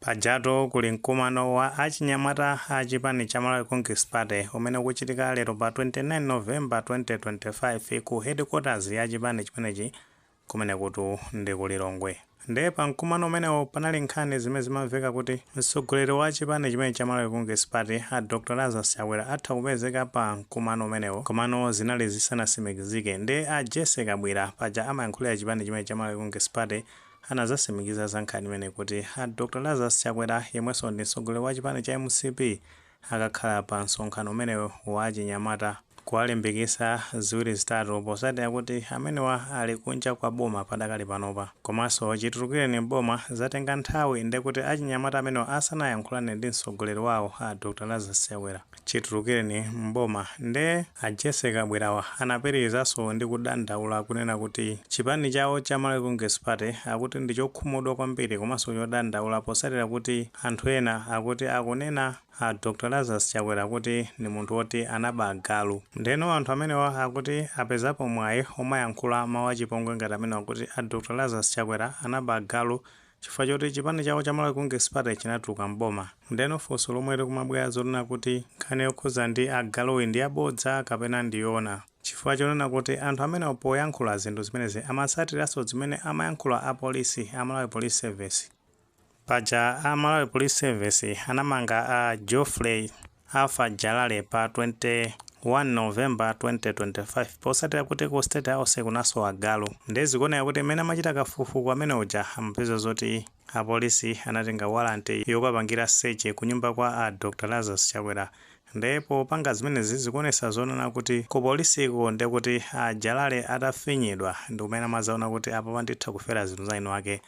Pajatu kuli mkumano wa achinyamata a chipani cha Malawi Congress Party umene ukuchitika lero pa 29 November 2025 ku headquarters ya chipani chimenechi, kumene kutu ndi ku Lilongwe. Ndiye pa mkumano umenewo panali nkhani zimene zimamveka kuti mtsogoleri wa chipani chimene cha Malawi Congress Party, a Dr Lazarus Chakwera, atha kupezeka pa mkumano umenewo, komano zinali zisanatsimikizike. Ndiye a Jesse Kabwira, paja amayankhulira chipani chimene cha Malawi Congress Party, anazasimikiza za nkhani imene kuti a Dr Lazarus Chakwera, yemwenso ndi mtsogoleri wa chipani cha MCP, akakhala pa msonkhano umenewo wa achinyamata kuwalimbikitsa ziwiri zitatu, posatira kuti amenewa ali kunja kwa boma padakali panopa, komanso chitulukireni boma zatenga nthawi, ndekuti achinyamata amenewa asanayankhulane ndi mtsogoleri wawo a Dr Lazarus Chakwera chitulukireni mboma. Nde a Jesse Kabwirawa anapirizanso ndi kudandaula kunena kuti chipani chawo cha Malawi Congress Party akuti ndi chokhumudwa kwambiri komanso chodandaula, posatira kuti anthu ena akuti akunena a Dr Lazarus Chakwera kuti ndi munthu woti anaba galu. Ndeno anthu amenewa akuti apezapo mwayi omayankhula mawu achipongwe ngati amenewa kuti a Dr Lazarus Chakwera anaba galu chifukwa choti chipani chawo cha Malawi Congress Party chinatuluka mboma. Ndeno funso lomwe likumabwera zonena kuti nkhani yokhuza ndi agaluyi ndi yabodza kapena ndiyoona, chifukwa chonena kuti anthu amenewa poyankhula zinthu zimenezi amatsatiranso zimene amayankhula apolisi a Malawi Police Service. Paja a Malawi Police Service anamanga a Geoffrey Alpha Jalale pa 21 November 2025 posatira kuti ku State House kunasowa galu. Ndezikuoneka kuti mmene amachita kafukufuku amene uja amapeza zoti apolisi anatenga warrant yokapangira search kunyumba kwa a Dr Lazarus Chakwera. Ndipo panga zimenezi zikuonesa zonena kuti ku polisiko ndekuti a Jalale atafinyidwa ndi kumene amazaona kuti apo panditha kufera zinthu za inu ake,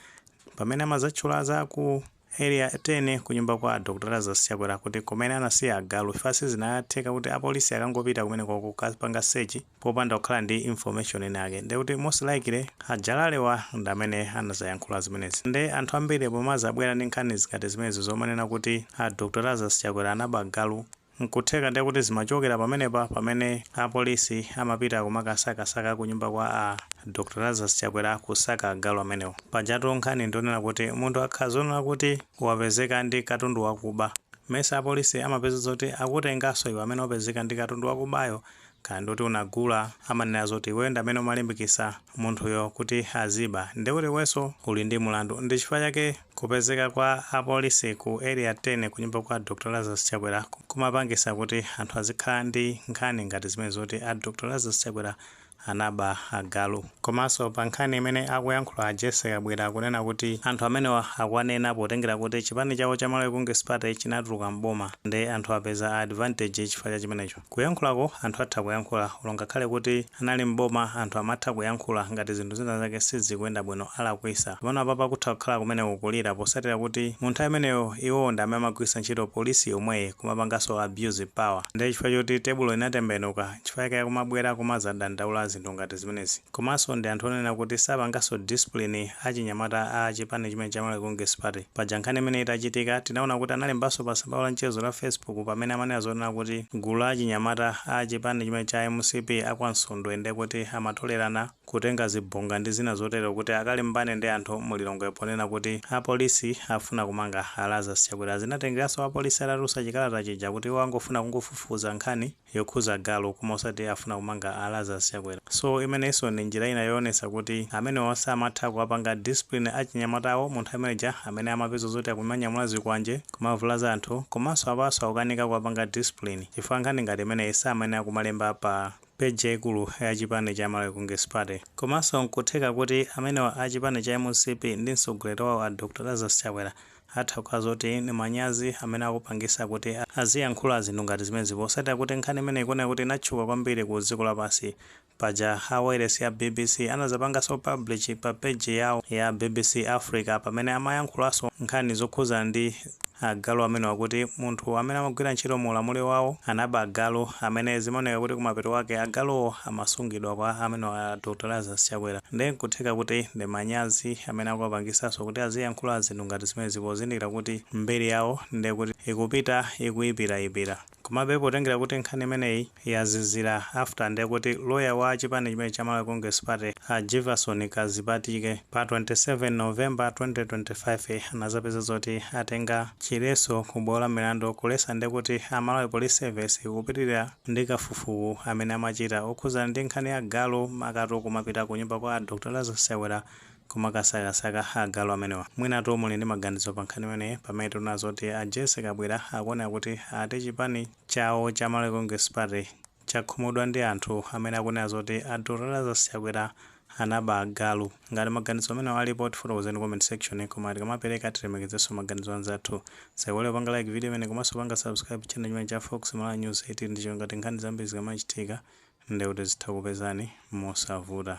pamene amazatchula za ku Area 10 kunyumba kwa Dr Lazarus Chakwera kuti kumene anasiya agalu. Fasi zinatheka kuti apolisi akangopita kumeneko kukapanga search popanda kukhala ndi information ina yake, ndekuti most likely ajalalewa ndi amene anazayankhula zimenezi. Nde anthu ambiri pomazabwera ndi nkhani zikati zimenezi zomanena kuti a Dr Lazarus Chakwera anaba galu, nkutheka ndiye kuti zimachokera pamenepa, pamene apolisi amapita kumakasakasaka kunyumba kwa a Dr Lazarus Chakwera kusaka agalu amenewo. Pajatu nkhani ndionena kuti munthu akhala zonena kuti wapezeka ndi katundu wakuba, mesa apolisi amapeza zoti akutenganso iwe amene wapezeka ndi katundu wakubayo, kaya ndoti unagula, amanena zoti iweyo ndi amene umalimbikitsa munthuyo kuti aziba, ndikuti iwenso uli ndi mulandu. Ndi chifukwa chake kupezeka kwa apolisi ku Area 10 kunyumba kwa Dr Lazarus Chakwera kumapangisa kuti anthu azikhala ndi nkhani ngati zimene zoti a Dr Lazarus Chakwera anaba agalu. Komanso pa nkhani imene akuyankhula a Jesse Kabwira kunena kuti anthu amenewa akuwanena potengera kuti chipani chawo cha Malawi Congress Party chinatuluka mboma, ndi anthu apeza advantage chifukwa cha chimenecho. Kuyankhulako anthu atha kuyankhula, olo ngakhale kuti anali mboma anthu amatha kuyankhula ngati zinthu zina zake sizikuyenda bwino, alakwisa. Pano apapa kutha kukhala kumene kukulira posatira kuti mu nthawi imeneyo iwo ndi amene amagwiritsa ntchito polisi yomweyi kumapanganso abuse power. Ndi chifukwa choti tebulo inatembenuka, chifukwa chake kumabwera kumazadandaula zinthu ngati zimenezi. Komanso ndi anthu onena kuti sapanganso discipline achinyamata a chipani chimene cha Malawi Congress Party. Paja nkhani imene itachitika tinaona kuti analembanso pa tsamba la mchezo la Facebook pamene amanena zonena kuti gulu la achinyamata a chipani chimene cha MCP akwansundwe ndi kuti amatolerana kutenga zibonga ndi zina zotero kuti akalimbane ndi anthu mulilongwe, ponena kuti apolisi afuna kumanga a Lazarus Chakwera. Zinatengeranso apolisi atatulutsa chikalata chija kuti iwo angofuna kungofufuza nkhani yokhuza galu, koma osati afuna kumanga a Lazarus Chakwera. So imenenso ndi njira ina yoonetsa kuti amenewo samatha kuwapanga discipline achinyamatawo mu nthawi imeneja, amene amapeza zoti akumanyamula zikwanje kumavulaza anthu. Komanso apanso akukanika kuwapanga discipline chifukwa nkhani ngati imeneyi samayenera kumalemba pa page yaikulu ya chipani cha Malawi Congress Party. Komanso nkutheka kuti amenewa a chipani cha MCP ndi mtsogoleri wawo a Dr Lazarus Chakwera atha kukhala zoti ni manyazi amene akupangisa kuti aziyankhula zinthu ngati zimenezi, posatira kuti nkhani imene ikuoneka kuti inatchuka kwambiri ku dziko lapansi. Paja a wireless ya BBC anazapanganso publish pa page yawo ya BBC Africa pamene amayankhulanso nkhani zokhuzana ndi agalu amenewa, kuti munthu amene amagwira ntchito mu ulamuliro wawo anaba agalu amene zimaoneka kuti kumapeto wake agaluwo amasungidwa kwa amenewa a Dr Lazarus Chakwera. Ndiye nkutheka kuti ndi manyazi amene akuwapangisanso kuti aziyankhula zinthu ngati zimenezi, pozindikira kuti mbiri yawo ndiye kuti ikupita ikuyipirayipira. Komabe potengera kuti nkhani imeneyi yazizira after ndekuti lawyer wa chipani chimene cha Malawi Congress Party, a Jefferson Kazipatike, pa 27 November 2025 anazapeza zoti atenga chiletso ku bwalo la milandu kuletsa ndekuti a Malawi Police Service kupitirira ndi kafukufuku amene amachita okhuzana ndi nkhani ya galu, makatu kumapita ku nyumba kwa Dr Lazarus Chakwera kumakasakasaka agalu amenewa. Mwinatu muli ndi maganizo pa nkhani imeneyi, pamene tikuona zoti a Jessie Kabwila akuoneka kuti ati chipani chawo cha Malawi Congress Party chakhumudwa ndi anthu amene akunena zoti a Dr Lazarus Chakwera anaba agalu. Ngati maganizo amenewa alipo, tifotokozeni comment section, koma tikamapereka tilemekezenso maganizo anzathu. Saiwale panga like video imene komanso panga subscribe channel chimene cha Fox Malawi News 18 ndicho ngati nkhani zambiri zikamachitika ndekuti zitha kupezani mosavuta.